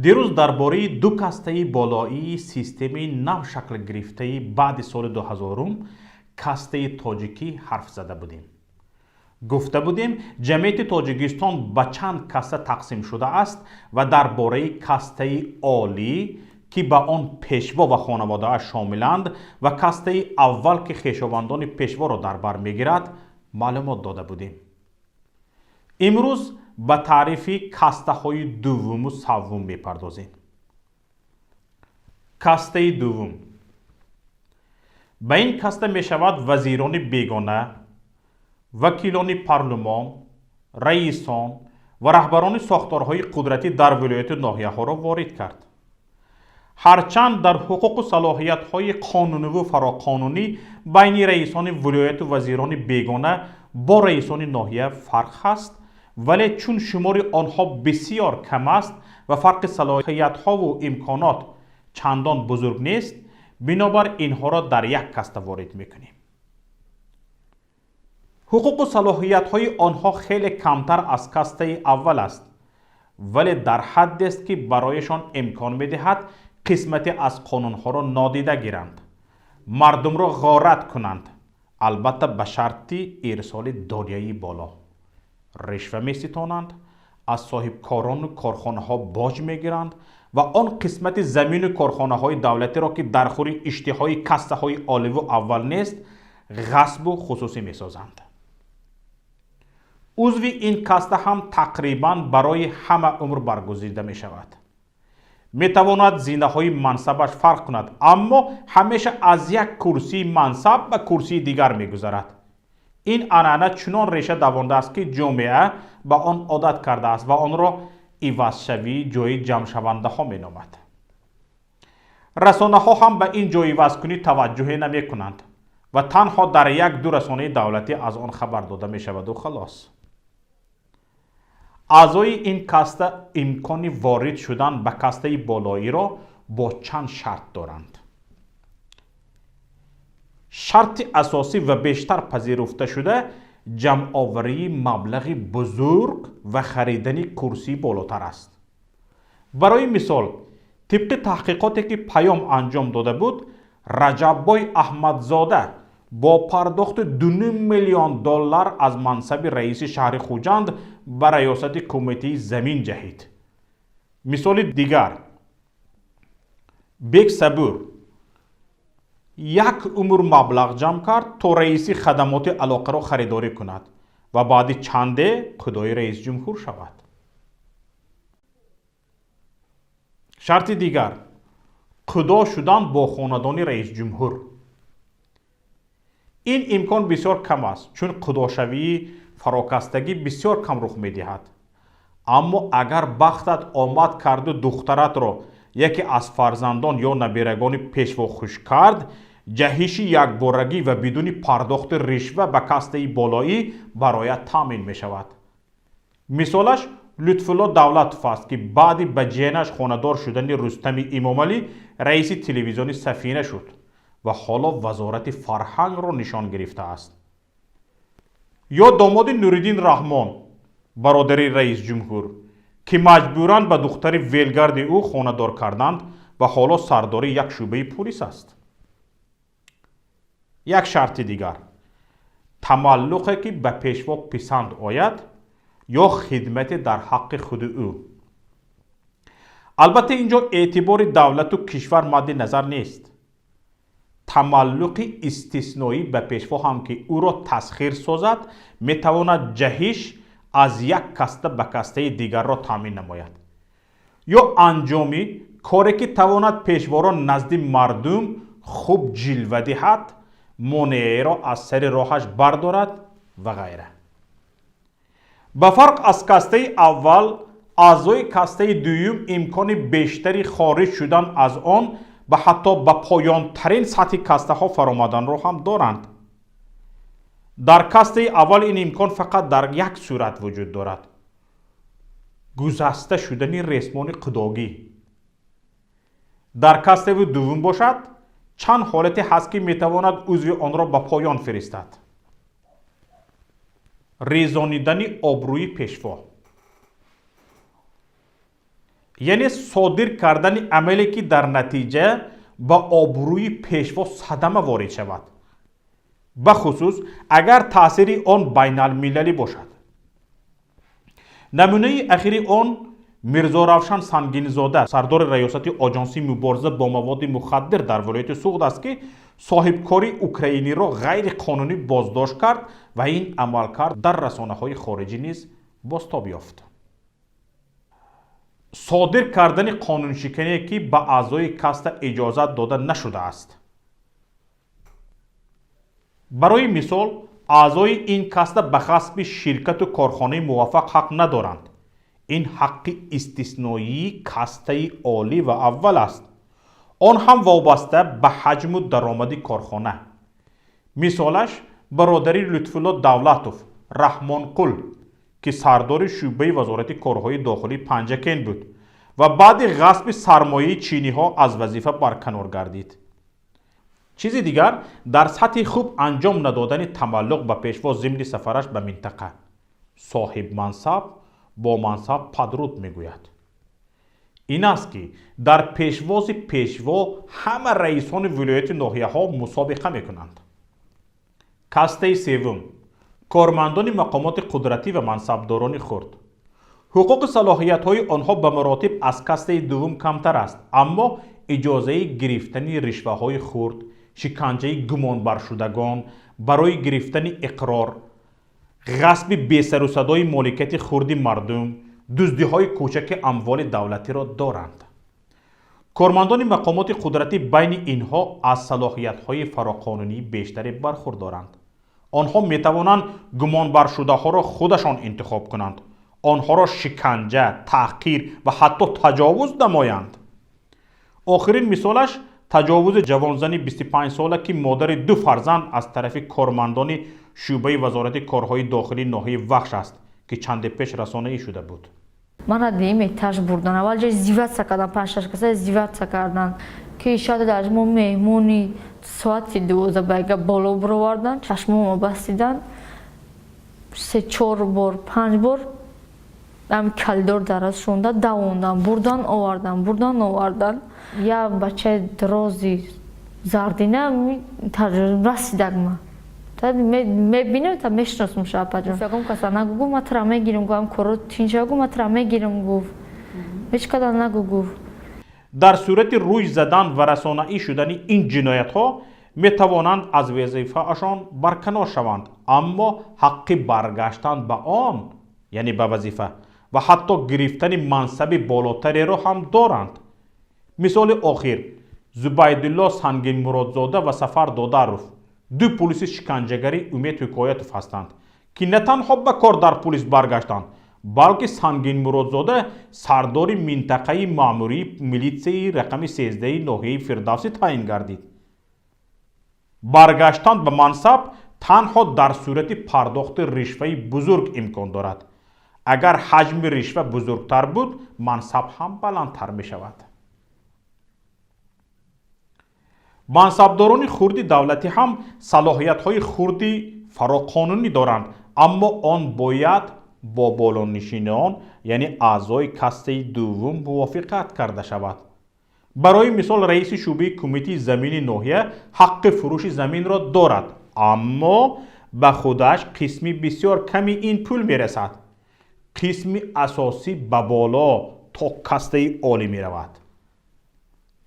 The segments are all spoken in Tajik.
Дирӯз дар бораи ду кастаи болоии системаи нав шаклгирифтаи баъди соли 2000-ум, кастаи тоҷикӣ, ҳарф зада будем. Гуфта будем, ҷамъияти Тоҷикистон ба чанд каста тақсим шудааст ва дар бораи кастаи олӣ, ки ба он пешво ва хонаводааш шомиланд, ва кастаи аввал, ки хешовандони пешворо дар бар мегирад, маълумот дода будем. Имрӯз ба таърифи кастаҳои дуввуму саввум мепардозем. Кастаи дуввум. Ба ин каста мешавад вазирони бегона, вакилони парлумон, раисон ва раҳбарони сохторҳои қудратӣ дар вилояту ноҳияҳоро ворид кард. Ҳарчанд дар ҳуқуқу салоҳиятҳои қонуниву фароқонунӣ байни раисони вилояту вазирони бегона бо раисони ноҳия фарқ ҳаст, вале чун шумори онҳо бисьёр кам аст ва фарқи салоҳиятҳову имконот чандон бузург нест, бинобар инҳоро дар як каста ворид мекунем. Ҳуқуқу салоҳиятҳои онҳо хеле камтар аз кастаи аввал аст, вале дар ҳаддест, ки барояшон имкон медиҳад қисмате аз қонунҳоро нодида гиранд, мардумро ғорат кунанд, албатта ба шарти ирсоли дорияи боло, ришва меситонанд, аз соҳибкорону корхонаҳо боҷ мегиранд ва он қисмати замину корхонаҳои давлатиро, ки дар хури иштиҳои кастаҳои оливу аввал нест, ғасбу хусусӣ месозанд. Узви ин каста ҳам тақрибан барои ҳама умр баргузида мешавад. Метавонад зинаҳои мансабаш фарқ кунад, аммо ҳамеша аз як курсии мансаб ба курсии дигар мегузарад. Ин анъана чунон реша давондааст, ки ҷомеа ба он одат кардааст ва онро ивазшавии ҷои ҷамъшавандаҳо меномад. Расонаҳо ҳам ба ин ҷойивазкунӣ таваҷҷӯҳе намекунанд ва танҳо дар як-ду расонаи давлатӣ аз он хабар дода мешаваду халос. Аъзои ин каста имкони ворид шудан ба кастаи болоиро бо чанд шарт доранд. Шарти асосӣ ва бештар пазируфташуда ҷамъоварии маблағи бузург ва харидани курсии болотар аст. Барои мисол, тибқи таҳқиқоте, ки Паём анҷом дода буд, Раҷаббой Аҳмадзода бо пардохти 2,5 миллион доллар аз мансаби раиси шаҳри Хуҷанд ба раёсати кумитаи замин ҷаҳид. Мисоли дигар: Бек Сабур як умр маблағ ҷамъ кард, то раиси хадамоти алоқаро харидорӣ кунад ва баъди чанде қудои раисҷумҳур шавад. Шарти дигар: қудо шудан бо хонадони раисҷумҳур. Ин имкон бисёр кам аст, чун қудошавии фарокастагӣ бисёр кам рух медиҳад. Аммо агар бахтат омад карду духтаратро яке аз фарзандон ё наберагони пешво хуш кард, ҷаҳиши якборагӣ ва бидуни пардохти ришва ба кастаи болоӣ бароят таъмин мешавад. Мисолаш Лютфулло Давлатов аст, ки баъди ба ҷиянаш хонадор шудани Рустами Эмомалӣ раиси телевизиони Сафина шуд ва ҳоло Вазорати фарҳангро нишон гирифтааст. Ё домоди Нуриддин Раҳмон, бародари раисҷумҳур, ки маҷбуран ба духтари велгарди ӯ хонадор карданд ва ҳоло сардори як шӯъбаи пулис аст. Як шарти дигар: тамаллуқе, ки ба пешво писанд ояд, ё хидмате дар ҳаққи худи ӯ. Албатта, ин ҷо эътибори давлату кишвар мадди назар нест. Тамаллуқи истисноӣ ба пешво ҳам, ки ӯро тасхир созад, метавонад ҷаҳиш аз як каста ба кастаи дигарро таъмин намояд ё анҷоми коре, ки тавонад пешворо назди мардум хуб ҷилва диҳад, монеаеро аз сари роҳаш бардорад ва ғайра. Ба фарқ аз кастаи аввал, аъзои кастаи дуюм имкони бештари хориҷ шудан аз он ва ҳатто ба поёнтарин сатҳи кастаҳо фаромаданро ҳам доранд. Дар кастаи аввал ин имкон фақат дар як сурат вуҷуд дорад: гузаста шудани ресмони қудогӣ. Дар кастаи дуввум бошад, чанд ҳолате ҳаст, ки метавонад узви онро ба поён фиристад: резонидани обрӯи пешво. Яъне содир кардани амале, ки дар натиҷа ба обрӯи пешво садама ворид шавад, бахусус агар таъсири он байналмилалӣ бошад. Намунаи ахири он Мирзоравшан Сангинзода, сардори раёсати Оҷонсии мубориза бо маводи мухаддир дар вилояти Суғд аст, ки соҳибкори украиниро ғайриқонунӣ боздошт кард ва ин амалкард дар расонаҳои хориҷӣ низ бозтоб ёфт. Содир кардани қонуншикане, ки ба аъзои каста иҷозат дода нашудааст. Барои мисол, аъзои ин каста ба ғасби ширкату корхонаи муваффақ ҳақ надоранд. Ин ҳаққи истисноии кастаи олӣ ва аввал аст, он ҳам вобаста ба ҳаҷму даромади корхона. Мисолаш бародари Лутфулло Давлатов, Раҳмонқул, ки сардори шӯъбаи Вазорати корҳои дохилии Панҷакент буд ва баъди ғасби сармояи чиниҳо аз вазифа барканор гардид. Чизи дигар, дар сатҳи хуб анҷом надодани тамаллуқ ба пешво зимни сафараш ба минтақа. Соҳибмансаб бо мансаб падруд мегӯяд. Ин аст, ки дар пешвози пешво ҳама раисони вилояти ноҳияҳо мусобиқа мекунанд. Кастаи севум: кормандони мақомоти қудратӣ ва мансабдорони хурд. Ҳуқуқи салоҳиятҳои онҳо ба маротиб аз кастаи дуввум камтар аст, аммо иҷозаи гирифтани ришваҳои хурд, шиканҷаи гумонбаршудагон барои гирифтани иқрор, ғасби бесарусадои моликияти хурди мардум, дуздиҳои кӯчаки амволи давлатиро доранд. Кормандони мақомоти қудратӣ байни инҳо аз салоҳиятҳои фароқонунии бештаре бархурдоранд. Онҳо метавонанд гумонбаршудаҳоро худашон интихоб кунанд, онҳоро шиканҷа, таҳқир ва ҳатто таҷовуз намоянд. Охирин мисолаш таҷовузи ҷавонзани 25сола, ки модари ду фарзанд, аз тарафи кормандони шӯъбаи Вазорати корҳои дохилии ноҳияи Вахш аст, ки чанде пеш расонаӣ шуда буд. Мана дуюм этаж бурдан. Аввал ҷо издеваться кардан, панҷ-шаш каса издеваться кардан, ки шояд аз мо меҳмони. Соати 12 байга боло бировардан, чашмомо бастидан, се, чор бор, панҷ бор ам калидор дараз шонда давондан, бурдан, овардан, бурдан, овардан. Як бачаи дрози зардина расидагма мебинем, та мешиносум. Шапаҷон, ягон каса нагу, гуфт, ма тра мегирим, гуфт, коро тинча, гуфт, ма тра мегирим, гуфт, ҳеҷ када нагу, гуфт. Дар сурати рӯй задан ва расонаӣ шудани ин ҷиноятҳо метавонанд аз вазифаашон барканор шаванд, аммо ҳаққи баргаштан ба он, яъне ба вазифа, ва ҳатто гирифтани мансаби болотареро ҳам доранд. Мисоли охир: Зубайдулло Сангинмуродзода ва Сафар Додаров, ду пулиси шиканҷагари Умед Ҳикоятов ҳастанд, ки на танҳо ба кор дар пулис баргаштанд, балки Сангинмуродзода сардори минтақаи маъмурии милитсияи рақами 13 ноҳияи Фирдавсӣ таъин гардид. Баргаштан ба мансаб танҳо дар сурати пардохти ришваи бузург имкон дорад. Агар ҳаҷми ришва бузургтар буд, мансаб ҳам баландтар мешавад. Мансабдорони хурди давлатӣ ҳам салоҳиятҳои хурди фароқонунӣ доранд, аммо он бояд бо болонишинон, яъне аъзои кастаи дуввум, мувофиқат карда шавад. Барои мисол, раиси шӯъбаи кумитаи замини ноҳия ҳаққи фурӯши заминро дорад, аммо ба худаш қисми бисёр ками ин пул мерасад. Қисми асосӣ ба боло, то кастаи олӣ меравад.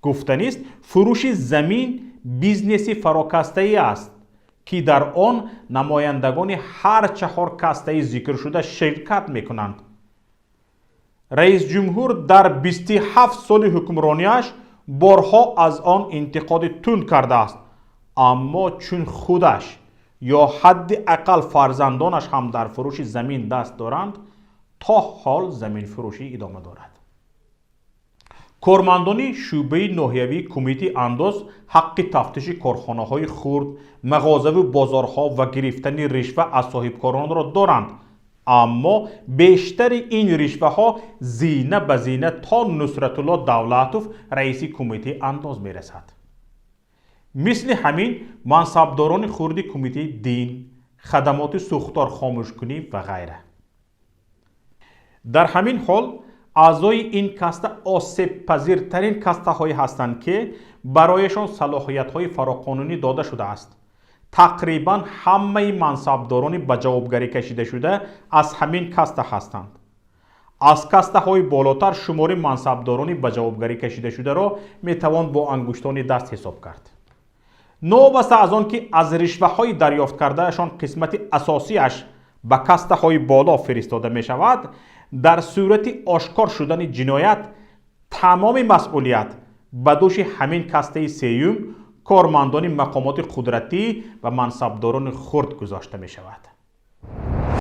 Гуфтанист, фурӯши замин бизнеси фарокастаӣ аст, ки дар он намояндагони ҳар чаҳор кастаи зикршуда ширкат мекунанд. Раисҷумҳур дар 27 соли ҳукмронияш борҳо аз он интиқоди тунд кардааст, аммо чун худаш ё ҳадди ақал фарзандонаш ҳам дар фурӯши замин даст доранд, то ҳол заминфурӯшӣ идома дорад. Кормандони шӯъбаи ноҳиявии кумитаи андоз ҳаққи тафтиши корхонаҳои хурд, мағозаву бозорҳо ва гирифтани ришва аз соҳибкоронро доранд, аммо бештари ин ришваҳо зина ба зина то Нусратулло Давлатов, раиси кумитаи андоз, мерасад. Мисли ҳамин мансабдорони хурди кумитаи дин, хадамоти сӯхтор хомӯшкунӣ ва ғайра. Дар ҳамин ҳол Аъзои ин каста осебпазиртарин кастаҳое ҳастанд, ки барояшон салоҳиятҳои фароқонунӣ дода шудааст. Тақрибан ҳамаи мансабдорони ба ҷавобгарӣ кашидашуда аз ҳамин каста ҳастанд. Аз кастаҳои болотар шумори мансабдорони ба ҷавобгарӣ кашидашударо метавон бо ангуштони даст ҳисоб кард. Новобаста аз он ки аз ришваҳои дарёфткардаашон қисмати асосиаш ба кастаҳои боло фиристода мешавад, дар сурати ошкор шудани ҷиноят тамоми масъулият ба дӯши ҳамин кастаи сеюм, кормандони мақомоти қудратӣ ва мансабдорони хурд гузошта мешавад.